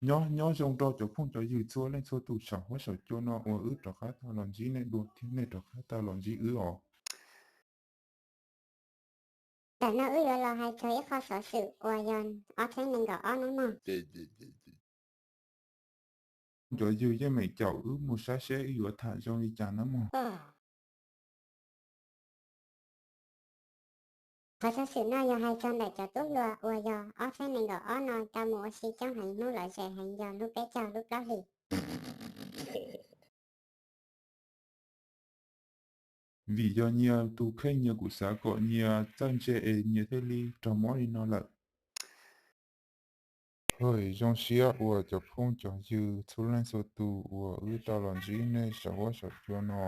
Nyob nyob zoo rau cov phooj cov ywg txhua leej txhua tus saum huab saum cua no uas wb rov qab tau los ntsib nej dua thiab nej rov qab tau los ntsib wb os. Ntawm no wb yuav los hais txog ib qho xov xwm uas yog ob txhiab nees nkaum ob no mog. Cov ywg yeej meem caum wb mus saib seb wb yuav tham zoo li cas na mog. Qhov xov xwm no yog hais txog ntawm cov tub hluas uas yog ob txhiab nees nkaum ob no tau mus ua si coob heev hnub lom zem heev yog lub peb caug lub plaub hlis. Vim yog nyias tus kheej nyias kuj xav kom nyias txawj ntse es nyias thiaj li raug mob li no lawm. Hawm, zoo siab uas cov phooj cov ywg txhua leej txhua tus uas wb tau los ntsib nej saum huab saum cua no.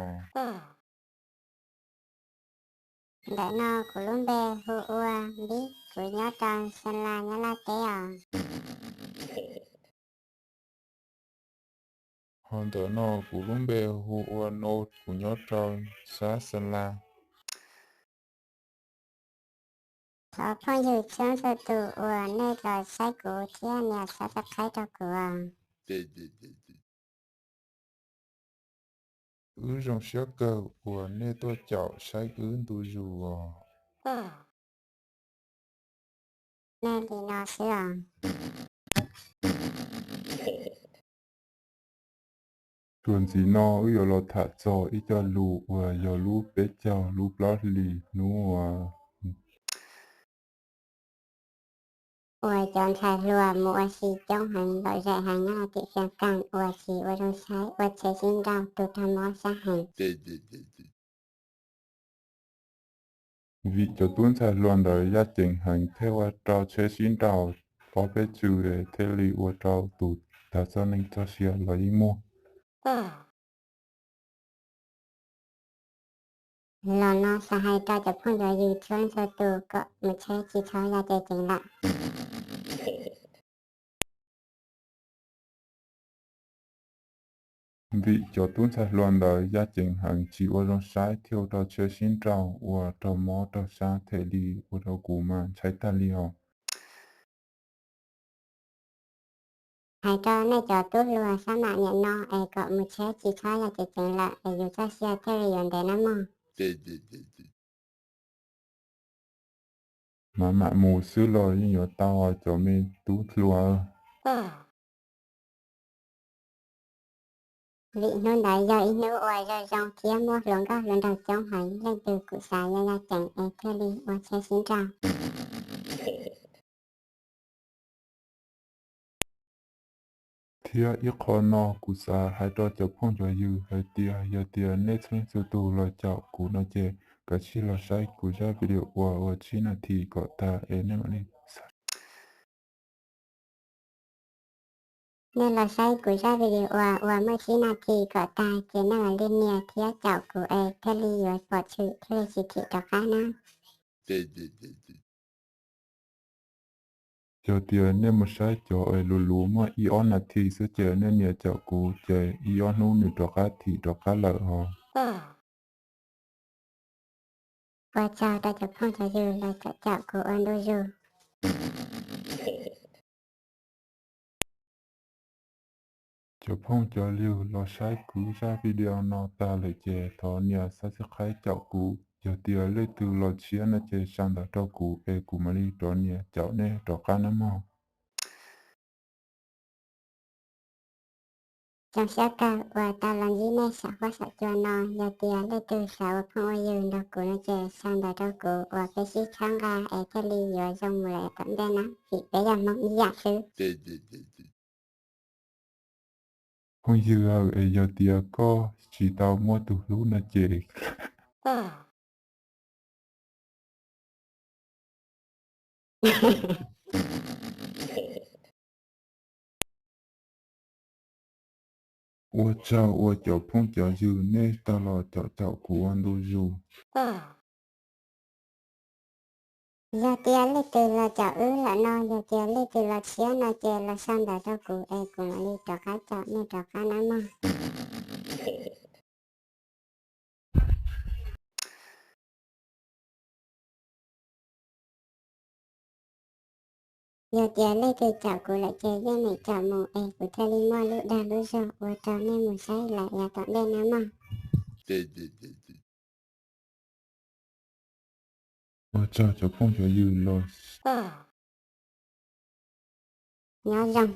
Ntawm no kuv lub npe hu ua Npib, kuv nyob rau Sa La Nyab Laj teb os. Ho ntawm no kuv lub npe hu ua No, kuv nyob rau sab Sa La. Thov phooj ywg txhua txhua tus uas nej los saib kuv thiab nias subscribe rau kuv os. Wb zoo siab kawg uas nej tuaj caum saib wb ntu zus os. Nej li no xwb os. Txuas ntxiv no wb yuav los tham txog ib co lus uas yog lub peb caug lub plaub hlis hnub uas uas cov ntxhais hluas mus ua si coob heev lom zem heev nyob rau tim Xeev Khees ua si ua zoo saib ua tsheb sib nrauj tu rog mob sab heev. Vim cov tub ntxhais hluas ntawd yaj ceev heev thiaj ua rau tsheb sib nrauj ob peb tsw thiaj li ua rau tus tag txoj neej txoj sia los yeej muaj. Los no xav hais rau cov phooj cov ywg txhua leej txhua tus kom mus tsheb tsis txhob yaj ceev lawm. Vim cov tub ntxhais hluas ntawd yaj ceev heev tsis ua zoo saib thiaj ua rau tsheb sib nrauj ua raug mob raug sab thiaj li ua rau kuv mas ntshai tag li os. Hais rau nej cov tub hluas sab mam niam no es kom mus tsheb tsis txhob yaj ceev ceev lawm es yus txoj sia thiaj li yuav ntev nawb mog. Mam mam mus xwb los yeej yuav tau cov me tub hluas. Vim hnub ntawd yog ib hnub uas zoo zoo thiab muaj hluas nkauj hluas nraug coob heev, leej twg kuj xav yaj yaj ceev es thiaj li ua tsheb sib nrauj. Thiab ib qho no kuv xav hais rau cov phooj cov ywg hais tias yog tias nej txhua leej txhua tus los caum kuv no ces kav tsij los saib kuv zaj video uas ua tsib nas this kom tag es nej mam li Nej los saib kuv zaj video uas ua muaj tsib nas this kom tag ces nej mam li nias thiab caum kuv es thiaj li yuav pom tshwm thiaj li tsis thim rov qab na. Yog tias nej mus saib cov es luv luv muaj ib ob nas this xwb ces nej nias caum kuv ces ib ob hnub nws rov qab thim rov qab lawm os. Ua tsaug rau cov phooj cov ywg los caum caum kuv ua ntu zus. Cov phooj cov ywg los saib kuv zaj video no tag lawm ces thov nias subscribe caum kuv. Yog tias leej twg los tshiab no ces sau ntawv rau kuv es kuv mam li rov nias caum nej rov qab nawb mog. Zoo siab kawg uas tau los ntsib nej saum huab saum cua no, yog tias leej twg xav ua phooj ua ywg nrog kuv no ces sau ntawv rau kuv uas peb sib txhawb nqa es thiaj li yuav zoo mus lawm tom ntej na, vim peb yog Hmoob ib yam xwb. Phooj ywg aw, es yog tias koj tsis tau muaj tus hlub no ces ua tsaug uas cov phooj cov ywg nej tau los caum caum kuv ua ntu zus. Yog tias leej twg los caum wb lawm no, yog tias leej twg los tshiab no ces los sau ntawv rau kuv es kuv mam li rov qab caum nej rov qab nawb mog. Yog tias leej twg caum kuv lawm ces yeej meem caum mus es kuv thiaj li muaj lub dag lub zog ua rau nej mus saib lawm yav tom ntej no mog. Ua tsaug cov phooj cov ywg los. Nyob zoo.